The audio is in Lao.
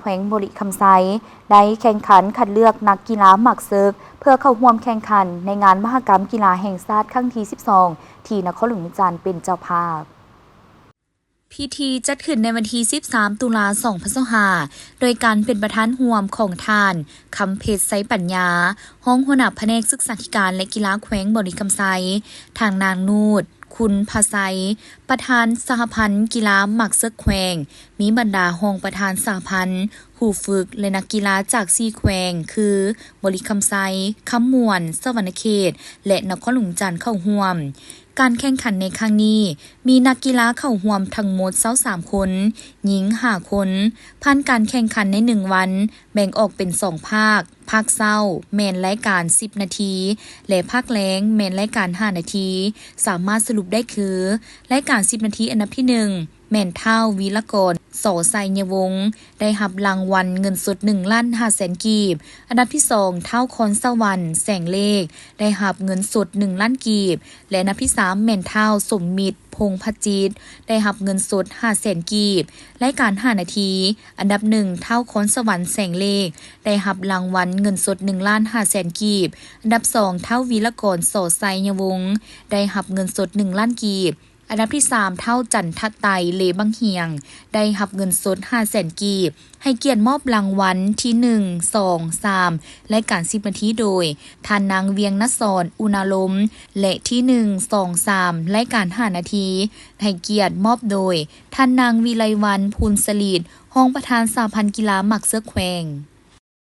ວງບໍລິຄຳໄຊ ໄດ້ແຂ່ງຂັນຄັດເລືອກນັກກິລາໝາກເສິກ ເພື່ອເຂົ້າຮ່ວມແຂ່ງຂັນໃນງານມະຫະກຳກິລາແຫ່ງຊາດຄັ້ງທີສິບສອງ ທີ່ນະຄອນຫຼວງວຽງຈັນເປັນເຈົ້າພາບ. ພິທີຈັດຂຶ້ນໃນວັນທີສິບສາມ ຕຸລາ ສອງພັນຊາວຫ້າ ໂດຍການເປັນປະທານຮ່ວມຂອງທ່ານ ຄຳເພັດ ໄຊປັນຍາ ຮອງຫົວໜ້າພະແນກສຶກສາທິການ ແລະ ກິລາແຂວງບໍລິຄຳໄຊ, ທາງນາງ ນູດ ຄຸນພະໄຊ ປະທານສະຫະພັນກິລາໝາກເສິກແຂວງ, ມີບັນດາຮອງປະທານສະຫະພັນ, ຄູຝຶກ ແລະ ນັກກິລາຈາກສີ່ແຂວງ ຄື ບໍລິຄຳໄຊ, ຄຳມ່ວນ, ສະຫວັນນະເຂດ ແລະ ນະຄອນຫຼວງວຽງຈັນເຂົ້າຮ່ວມ. ການແຂ່ງຂັນໃນຄັ້ງນີ້ ມີນັກກິລາເຂົ້າຮ່ວມທັງໝົດຊາວສາມຄົນ, ຍິງຫ້າຄົນ. ຜ່ານການແຂ່ງຂັນໃນໜຶ່ງວັນ ແບ່ງອອກເປັນສອງພາກ, ພາກເຊົ້າແມ່ນລາຍການສິບນາທີ ແລະ ພາກແລງແມ່ນລາຍການຫ້ານາທີ. ສາມາດສະຫຼຸບໄດ້ຄື ລາຍການສິບນາທີ ອັນດັບທີໜຶ່ງ ແມ່ນທ້າວ ວີລະກອນ ສອໄຊຍະວົງ ໄດ້ຮັບລາງວັນເງິນສົດໜຶ່ງລ້ານຫ້າແສນກີບ, ອັນດັບທີສອງ ທ້າວ ຄອນສະຫວັນ ແສງເລກ ໄດ້ຮັບເງິນສົດໜຶ່ງລ້ານກີບ ແລະ ອັນດັບທີສາມ ແມ່ນທ້າວ ສົມມິດ ພົງພະຈິດ ໄດ້ຮັບເງິນສົດຫ້າແສນກີບ. ລາຍການຫ້ານາທີ ອັນດັບໜຶ່ງ ທ້າວ ຄອນສະຫວັນ ແສງເລກ ໄດ້ຮັບລາງວັນເງິນສົດໜຶ່ງລ້ານຫ້າແສນກີບ, ອັນດັບສອງ ທ້າວ ວີລະກອນ ສອໄຊຍະວົງ ໄດ້ຮັບເງິນສົດໜຶ່ງລ້ານກີບ, ອັນດັບທີສາມ ທ້າວ ຈັນທະໄຕ ເລບັງຫຽງ ໄດ້ຮັບເງິນສົດຫ້າແສນກີບ. ໃຫ້ກຽດມອບລາງວັນທີໜຶ່ງ ສອງ ສາມ ລາຍການສິບນາທີ ໂດຍ ທ່ານນາງ ວຽງນະສອນ ອຸນາລົມ ແລະ ທີໜຶ່ງ ສອງ ສາມ ລາຍການຫ້ານາທີ ໃຫ້ກຽດມອບໂດຍ ທ່ານນາງ ວິໄລວັນ ພູນສະລິດ ຮອງປະທານສະຫະພັນກິລາໝາກເສິກແຂວງ.